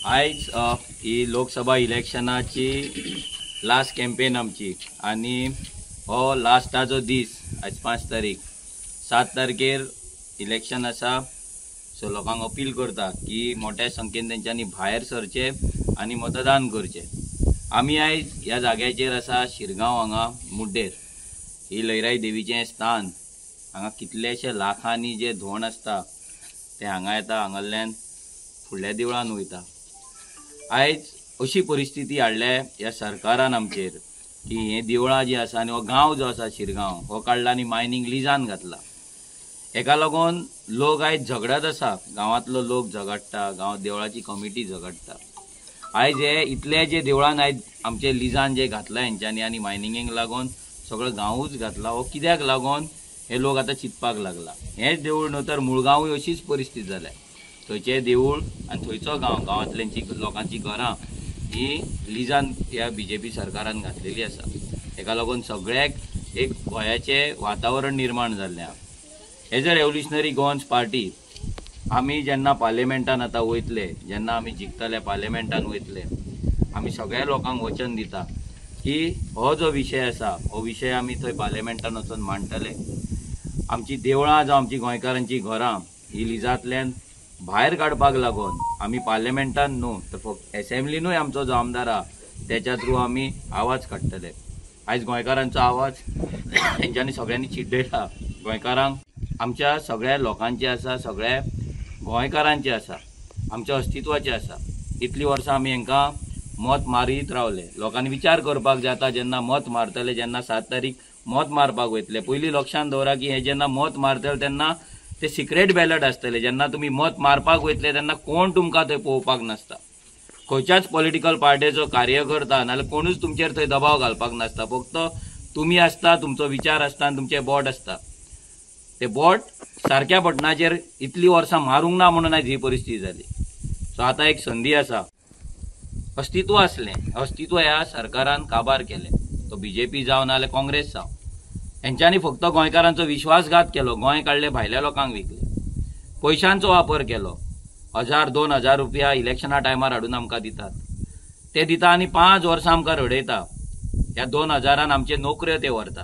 आयज ही Lok Sabha इलेक्शनाची last campaign आमची आनी हो लास्टाचो दीस आयज 5 तारीख 7 तारखेर इलेक्शन आसा. सो लोकांक अपील करता की मोठ्या संख्येन तेंच्यांनी भायर सरचें आनी मतदान करचें. आमी आयज ह्या जाग्याचेर आसा शिरगांव हांगा मुड्डेर ही लयराई देवीचें स्थान. हांगा कितलेशे लाखांनी जे धोंड आसता ते हांगा येता, हांगाल्यान फुडल्या देवळान वयता. आयज अशी परिस्थिती हाडल्या ह्या सरकारान आमचेर की हें देवळां जीं आसा आनी हो गांव जो आसा शिरगांव हो काडला आनी मायनींग लिजान घातला. हेका लागून लोक आयज झगडत आसा, गांवांतलो लोक झगडटा, गांव देवळाची कमिटी झगडटा. आयज हे इतले जे देवळान आयज आमचे लिजान जे घातला हेंच्यांनी आनी मायनिंगेक लागून सगळो गांवूच घातला, हो कित्याक लागून हे लोक आतां चिंतपाक लागला. हेंच देवूळ न्हू तर मुळगांवूय अशीच परिस्थिती जाल्या. थंयचें देवूळ आनी थंयचो गांव, गांवांतल्यांची लोकांची घरां ही लिजान ह्या बीजेपी सरकारान घातलेली आसा. हेका लागून सगळ्याक एक भंयाचें वातावरण निर्माण जाल्लें आसा. As a revolutionary Goans party आमी जेन्ना पार्लिमेंटान आतां वयतले, जेन्ना आमी जिखतले पार्लिमेंटान वयतले, आमी सगळ्या लोकांक वचन दिता की हो जो विशय आसा हो विशय आमी थंय पार्लिमेंटान वचून मांडटले. आमची देवळां जावं आमची गोंयकारांची घरां ही लिजांतल्यान भायर काडपाक लागून आमी पार्लिमेंटान न्हू तर फक्त एसेंब्लीनूय आमचो जो आमदार आहा तेच्या थ्रू आमी आवाज काडटले. आयज गोंयकारांचो आवाज तेंच्यांनी सगळ्यांनी चिड्डयला. गोंयकारांक आमच्या सगळ्या लोकांचे आसा, सगळ्या गोंयकारांचे आसा, आमच्या अस्तित्वाचे आसा. इतलीं वर्सां आमी हांकां मत मारीत रावले. लोकांनी विचार करपाक जाता जेन्ना मत मारतले, जेन्ना 7 तारीख मत मारपाक वयतले, पयलीं लक्षांत दवरा की हे जेन्ना मत मारतले तेन्ना ते सिक्रेट बॅलट आसतले. जेन्ना तुमी मत मारपाक वयतले तेन्ना कोण तुमकां थंय पळोवपाक नासता, खंयच्याच पॉलिटिकल पार्टीचो कार्यकर्ता नाजाल्यार कोणूच तुमचेर थंय दबाव घालपाक नासता. फक्त तुमी आसता, तुमचो विचार आसता आनी तुमचें बोट आसता. ते बोट सारक्या बटनाचेर इतलीं वर्सां मारूंक ना म्हणून आयज ही परिस्थिती जाली. सो आतां एक संदी आसा. अस्तित्व आसलें, अस्तित्व ह्या सरकारान काबार केलें, तो बीजेपी जावं नाजाल्यार काँग्रेस जावं, हेंच्यांनी फक्त गोंयकारांचो विश्वासघात केलो. गोंय काडले, भायल्या लोकांक विकले, पयशांचो वापर केलो. 1000 2000 रुपया इलेक्शना टायमार हाडून आमकां दितात, ते दिता आनी 5 वर्सां आमकां रडयता. ह्या 2000 आमचे नोकऱ्यो ते व्हरता,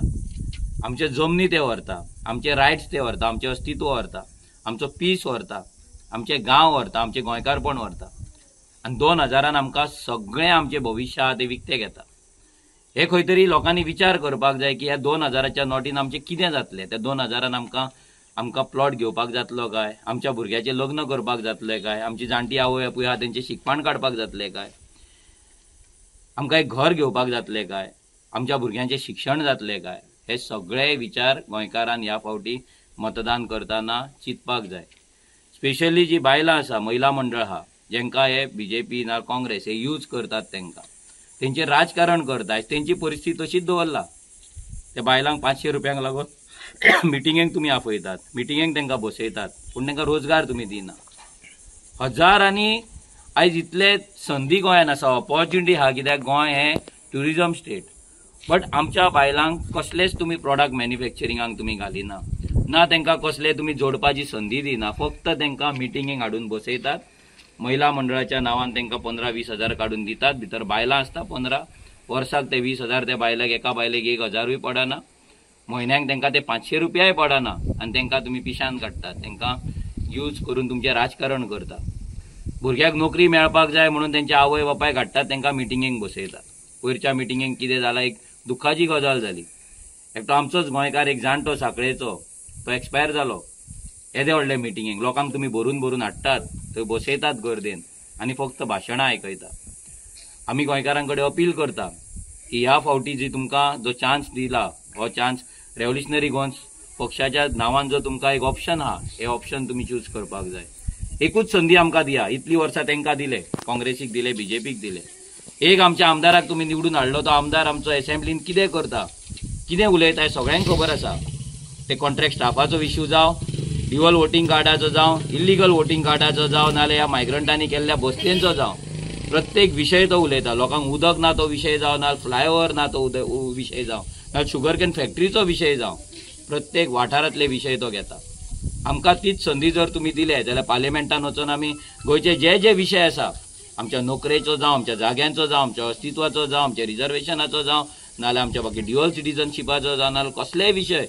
आमचे जमनी ते व्हरता, आमचे रायट्स ते व्हरता, आमचें अस्तित्व व्हरता, आमचो पीस व्हरता, आमचे गांव व्हरता, आमचें गोंयकारपण व्हरता आनी 2000 आमकां सगळें आमचें भविश्य आहा तें विकतें घेता. हे खंय तरी लोकांनी विचार करपाक जाय की ह्या 2000च्या नोटीन आमचें कितें जातलें. त्या 2000 आमकां आमकां प्लॉट घेवपाक जातलो काय, आमच्या भुरग्याचें लग्न करपाक जातलें काय, आमची जाणटी आवय बापूय आहा तेंचें शिकपण काडपाक जातलें काय, आमकां एक घर घेवपाक जातलें काय, आमच्या भुरग्यांचें शिक्षण जातलें काय. हे सगळे विचार गोंयकारान ह्या फावटी मतदान करतना चिंतपाक जाय. स्पेशली जी बायलां आसा, महिला मंडळ आहा, जेंकां हे बीजेपी ना काँग्रेस हे यूज करतात, तेंकां तेंचें राजकारण करता. तेंची परिस्थिती तशीच दवरला. त्या बायलांक 500 रुपयांक लागून मिटिंगेक तुमी आपयतात, मिटिंगेक तेंकां बसयतात, पूण तेंकां रोजगार तुमी दिना. हजारांनी आयज इतले संदी गोंयान आसा, ऑपॉर्च्युनिटी आहा, कित्याक गोंय हें ट्युरिजम स्टेट. बट आमच्या बायलांक कसलेच तुमी प्रोडक्ट मॅन्युफॅक्चरिंगाक तुमी घालिना, ना तेंकां कसले तुमी जोडपाची संदी दिना. फक्त तेंकां मिटिंगेक हाडून बसयतात, महिला मंडळाच्या नांवान तेंकां 15-20 हजार काडून दितात. भितर बायलां आसता 15, वर्साक ते 20 हजार त्या बायलांक, एका बायलेक 1000 पडना, म्हयन्याक तेंकां ते 500 रुपयाय पडना आनी तेंकां तुमी पिशान काडटात, तेंकां यूज करून तुमचें राजकारण करता. भुरग्याक नोकरी मेळपाक जाय म्हणून तेंच्या आवय बापायक हाडटात, तेंकां मिटिंगेक बसयतात. पयरच्या मिटिंगेक कितें जालां, एक दुख्खाची गजाल जाली. एकटो आमचोच गोंयकार, एक जाणटो साखळेचो, तो एक्सपायर जालो येदे व्हडले मिटिंगेक. लोकांक तुमी भरून भरून हाडटात, थंय बसयतात गर्देन आनी फक्त भाशणां आयकयतात. आमी गोंयकारां कडेन अपील करता की ह्या फावटी जी तुमकां जो चान्स दिला, हो चान्स रेवोल्युशनरी गोवन्स पक्षाच्या नांवान जो तुमकां एक ऑप्शन आहा, हे ऑप्शन तुमी चूज करपाक जाय. एकूच संदी आमकां दिया. इतलीं वर्सां तेंकां दिले, काँग्रेसीक दिले, बीजेपीक दिले. एक आमच्या आमदाराक तुमी निवडून हाडलो, तो आमदार आमचो एसेंब्लीन कितें करता, कितें उलयता हें सगळ्यांक खबर आसा. ते कॉन्ट्रॅक्ट स्टाफाचो इश्यू जावं, ड्युअल वोटींग कार्डाचो जावं, इल्लिगल वोटींग कार्डाचो जावं, नाजाल्यार ह्या मायग्रंटांनी केल्ल्या बसतेंचो जावं, प्रत्येक विशय तो उलयता. लोकांक उदक ना तो विशय जावं, नाजाल्यार फ्लायओवर ना तो विशय जावं, नाजाल्यार शुगर can फॅक्टरीचो विशय जावं, प्रत्येक वाठारांतले विशय तो घेता. आमकां तीच संदी जर तुमी दिले जाल्यार पार्लिमेंटान वचून आमी गोंयचे जे जे विशय आसा आमच्या नोकरेचो जावं, आमच्या जाग्यांचो जावं, आमच्या अस्तित्वाचो जावं, आमच्या रिजर्वेशनाचो जावं, नाजाल्यार आमच्या बाकी ड्युअल सिटीजनशिपाचो जावं, नाजाल्यार कसलेय विशय,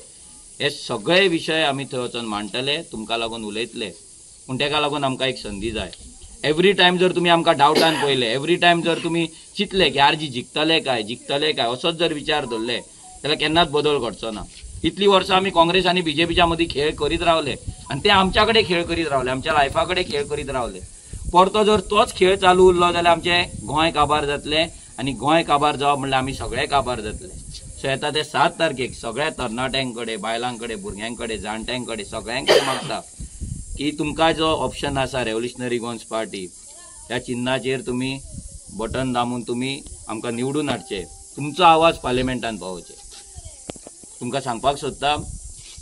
हे सगळे विशय आमी थंय वचोन मांडटले, तुमकां लागून उलयतले. पूण तेका लागून आमकां एक संदी जाय. एवरी टायम जर तुमी आमकां डावटान पळयले, एवरी टायम जर तुमी चिंतले की आरजी जिखतले काय जिखतले काय असोच जर विचार धरले जाल्यार केन्नाच बदल घडचो ना. इतली वर्सां आमी काँग्रेस आनी बीजेपीच्या मदीं खेळ करीत रावले आनी ते आमच्या कडेन खेळ करीत रावले, आमच्या लायफा कडेन खेळ करीत रावले. परतो जर तोच खेळ चालू उरलो जाल्यार आमचें गोंय काबार जातलें आनी गोंय काबार जावप म्हणल्यार आमी सगळे काबार जातले. सो येता ते 7 तारखेक सगळ्या तरणाट्यां कडेन, बायलां कडेन, भुरग्यां कडेन, जाणट्यां कडेन, सगळ्यां कडेन मागता की तुमकां जो ऑप्शन आसा रेव्होल्युशनरी गोवन्स पार्टी ह्या चिन्नाचेर तुमी बटन दामून तुमी आमकां निवडून हाडचे, तुमचो आवाज पार्लिमेंटान पावोवचे. तुमकां सांगपाक सोदता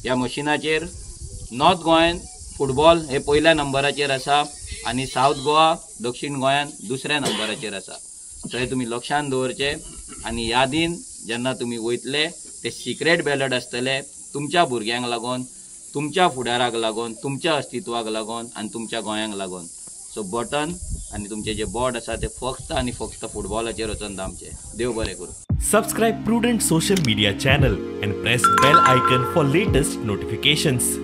ह्या मशिनाचेर नॉर्थ गोंयान फुटबॉल हे पयल्या नंबराचेर आसा आनी सावथ गोवा दक्षिण गोंयान दुसऱ्या नंबराचेर आसा. सो हे तुमी लक्षान दवरचे आनी यादीन जेन्ना तुमी वयतले ते सिक्रेट बॅलट आसतले तुमच्या भुरग्यांक लागून, तुमच्या फुडाराक लागून, तुमच्या अस्तित्वाक लागून आनी तुमच्या गोंयांक लागून. सो बटन आनी तुमचे जे बोर्ड आसा ते फक्त आनी फक्त फुटबॉलाचेर वचोन दामचे. देव बरें करूं. Subscribe Prudent social media channel and press bell icon for latest notifications.